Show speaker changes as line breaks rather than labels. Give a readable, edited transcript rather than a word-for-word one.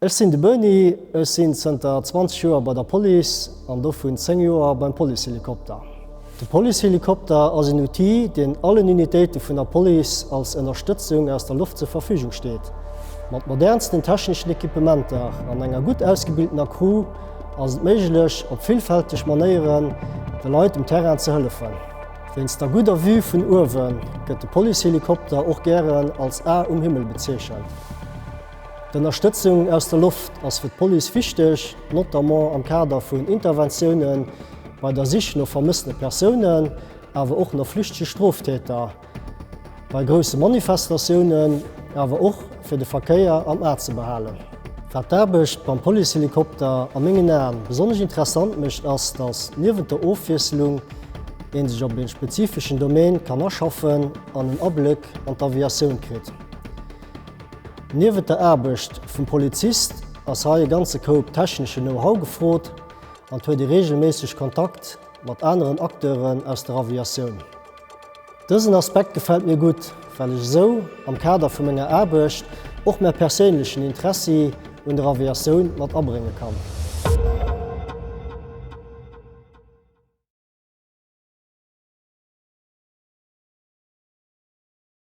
Ech sinn de Bernie, ech sinn zënter 20 Joer bei der Police an dovun 10 Joer beim Policehelikopter. De Policehelikopter ass en Outil, deen allen Unitéite vun der Police als Ënnerstëtzung aus der Loft zur Verfügung steet. Mat modernsten techneschen Equipementer an enger gutt ausgebiltener Crew ass et méiglech, op villfälteg Manéieren de Leit um Terrain ze hëllefen. Wéinst der gudder Vue vun uewe gëtt de Policehelikopter och gären als A um Himmel bezeechent. D'Ënnerstëtzung aus der Loft ass fir d'Police wichteg, notamment am Kader vun Interventioune bei der Sich no vermëssene Persounen, awer och no flüchtege Stroftäter, bei grousse Manifestatiounen, awer och fir de Verkéier am A ze behalen. Wat d'Aarbecht beim Policehelikopter a mengen Aen besonnesch interessant mécht, ass, datt niewent der Ofwiesslung ee sech op ee spezifeschen Domaine kann aschaffen an en Abléck an d'Aviatioun kritt. Niewent der Aarbecht vum Polizist ass hei e ganze Koup techneschen Know-how gefrot an huet ee reegelméisseg Kontakt mat aneren Acteuren aus der Aviatioun. Dësen Aspekt gefält mir gutt, well ech esou am Kader vu menger Aarbecht och mäi perséinlechen Interessi un der Aviatioun mat abrénge kann.